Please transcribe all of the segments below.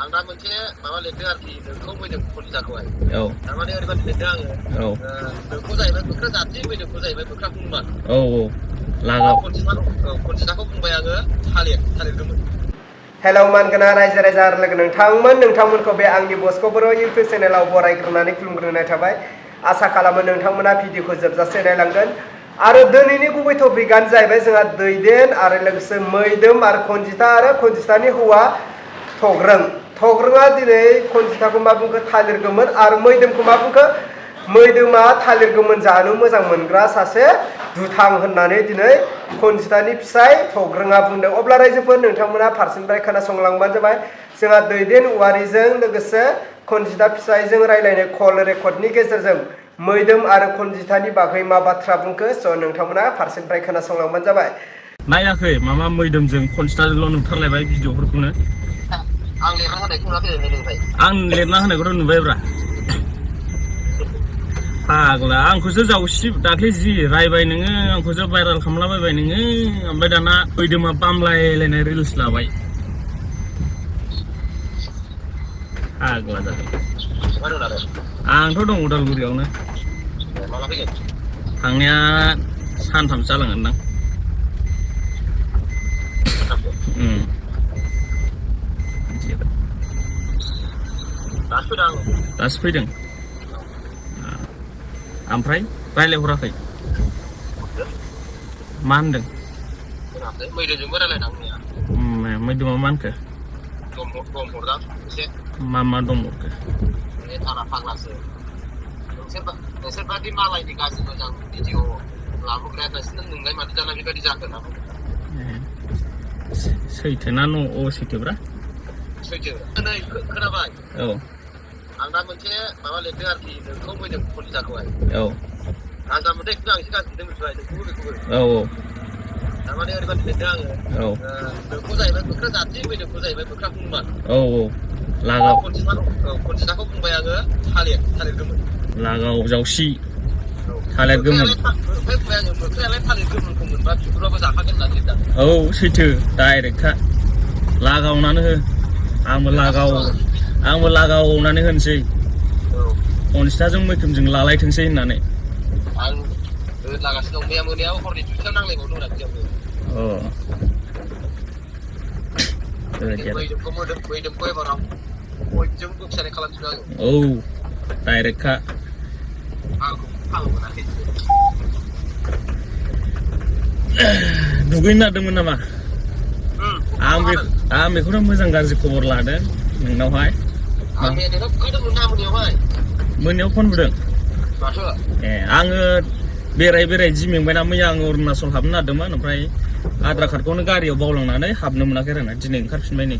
आं दा मोनसे माबा लिरदों आरोखि नोंखौ मैदोम खनजिता खौहाय थारमाने ओरैबायदि लिरदों आङो नोंखौ जाहैबाय मोख्रा जाथि मैदोमखौ जाहैबाय मोख्रा बुंबाय लागाव खनजिताखौ बुंबाय आङो थालिर गोमोन। हेलौ मानगोना रायजो राजा आरो लोगो नोंथांमोनखौ बे आंनि बस्क' बर' इउटुब चेनेलाव बरायग्रोनानै खुलुमग्रोनाय थाबाय। आसा खालामो नोंथांमोना भिडिअखौ जोबजासे नायलांगोन आरो दिनैनि गुबै टपिकआनो जाहैबाय जोंहा दैदेन आरो लोगोसे मैदोम आरो खनजितानि हौवा थग्रोङा दिनै खनजिताखौ मा बुंखो थालिर गोमोन आरो मैदोमखौ मा बुंखो मैदोमा थालिर गोमोन जानो मोजां मोनग्रा सासे दुथां होननानै दिनै खनजितानि फिसाय थग्रोङा बुंदों। अब्ला रायजोफोर नोंथांमोना फारसेनिफ्राय खोनासंलांबानो जाबाय। जोंहा दैदेन औवारिजों लोगोसे खनजिता फिसायजों रायलायनाय कल रेकर्डनि गेजेरजों मैदोम आरो खनजितानि बागै मा बाथ्रा बुंखो स' नोंथांमोना फारसेनिफ्राय खोनासंलांबानो जाबाय। नायाखै मामा मैदोमजों खनजिताजोंल' नुथारलायबाय भिडिअफोरखौनो। आं लिरना होनायखौ नुवाखै नोंनिफ्राय। आं लिरना होनायखौथ' नुबायब्रा। फाग्ला आंखौसो जावसि दाख्लै जि रायबाय नोङो आंखौसो भाइरेल खालामलाबायबाय नोङो ओमफ्राय दाना मैदोमा बामलायलायनाय रिल्स लाबाय। फाग्ला जादों। आंथ' दं उदालगुरियावनो। माला फैगोन? थांनाया सानथामसो जालांगोनदां। दासो फैदों। ओमफ्राय रायलायहराखै? मा होनदों? मैदोमजोंबो रायलायनांगौया। मैदोमा मा होनखो? दम हरदां एसे। मा दम हरखो? बे थारा फाग्लासो। नोंसोरबादि मालायनि गाज्रि मोजां भिडिअ लाबोग्राया नोंलाय माथो दाना बेबायदि जाखो होनना बुंदों। सैथोना सैथोब्रा? सैथो। नै खोनाबाय? आं दा मोनसे माबा लिरदों आरोखि नोंखौ मैदोम खनजिता खौहाय। आं दा मोनसे आं एसे गाज्रि मोनदों मिथिबाय नोंखौबो बेखौबो। थारमाने ओरैबायदि लिरदों आङो नोंखौ जाहैबाय मोख्रा जाथि मैदोमखौ जाहैबाय मोख्रा बुंबाय। लागाव खनजिताखौ बुंबाय आङो थालिर गोमोन। लागाव जावसि थालिर गोमोन। ओमफ्राय बुंबाय आङो मोख्रायालाय थालिर गोमोनखौ मोनबा बिगुराबो जाखागोन होननानै लिरदों। सैथो डाइरेक्टखा लागावनानो हो। आंबो लागावनानै होनसै खनजिताजों मैखोमजों लालायथोंसै होननानै। आं लागासिनो दं मोनायाव हरनि दुइथायाव नांलायबावदों बेयावनो। मैदोमखौ एबाराव बयजों बोखिसानाय खालामजोबो आङो। डाइरेक्टखा। आंखौ फाल मोनाखै। दुगैनो नागिरदोंमोन नामा? आं बेखौनो मोजां गाज्रि खबर लादों नोंनावहाय। मोनायाव फन बुदों? आङो बेराय जि मेंबायना मैया आङो अरुणाचल हाबनो नागिरदोंमोन ओमफ्राय आधार कार्डखौनो गारियाव बावलांनानै हाबनो मोनाखै आरोना दिनै ओंखारफिनबाय नै।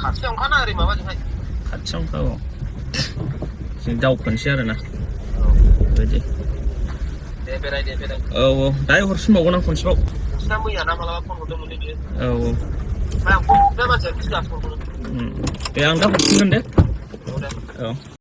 खाथियावनोखाना ओरै माबाजोंहाय। खाथियावनोखा जों दावखोनोसै आरोना बेबायदि। दे बेराय। दायो हरफिनबावगोन आं खनसेबाव। नोंसिना मैया ना मालाबा फन हरदोंमोन बियो। दे आं दा हरफिनगोन दे।